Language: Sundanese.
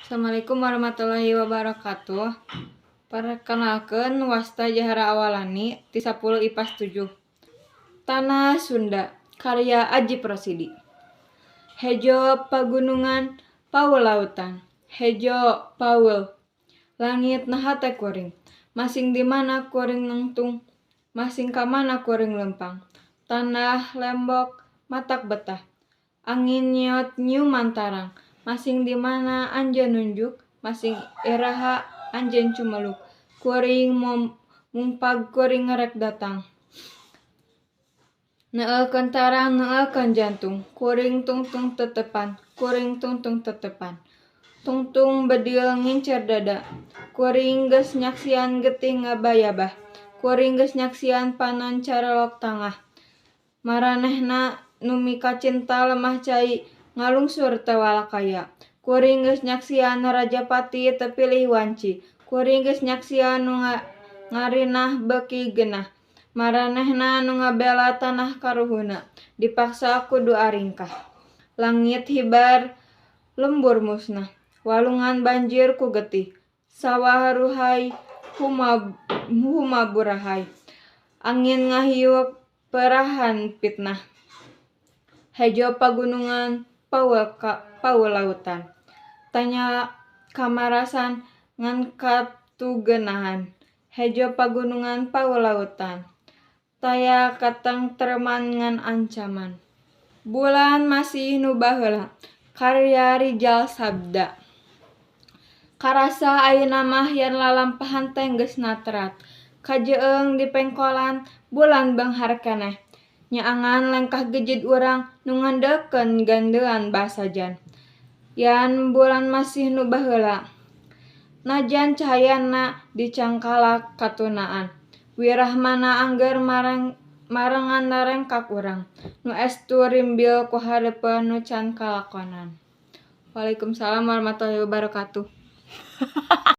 Assalamualaikum warahmatullahi wabarakatuh. Perkenalkeun, wasta Jahara Awalani ti 10 IPA 7. Tanah Sunda karya Ajip Rosidi. Hejo pagunungan, paul lautan. Hejo paul langit, naha teh kuring masing di mana kuring nangtung, masing ka mana kuring leumpang. Tanah lembok matak betah, angin nyiot nyiuman tarang. Masing di mana anjeun nunjuk, masing iraha anjeun cumeluk, kuring mungpag kuring rek datang. Neueulkeun tarang, neueulkeun jantung, kuring tungtung tetepan, kuring tungtung tetepan. Tungtung bedil ngincer dada. Kuring geus nyaksian getih ngabayabah, kuring geus nyaksian panon carelok tangah. Maranehna nu mikacinta lemah cai ngalungsur teu walakaya. Kuring geus nyaksian rajapati teu pilih wanci, kuring geus nyaksian nu ngarinah beuki geunah. Maranehna nu ngabela tanah karuhunna dipaksa kudu aringkah. Langit hibar lembur musnah, walungan banjir ku getih, sawah ruhay humaburahay, angin ngahiuk peurahan fitnah. Hejo pagunungan, paul lautan. Taya kamarasan ngan katugeunahan. Hejo pagunungan, paul lautan. Taya katengtreman ngan ancaman. Bulan Masih Nu Baheula karya Rijal Sabda. Karasa ayeuna mah yen lalampahan teh geus natrat. Kajeung dipengkolan bulan beunghar keneh. Nyaangan lengkah gejid urang nu ngandelkeun gandean basajan. Yan bulan masih nu baheula, najan cahayana dicangkalak katunaan. Wirahmana angger marengan narengkak urang nu estu rimbil ku hareupeun nu can kalakonan. Waalaikumsalam warahmatullahi wabarakatuh.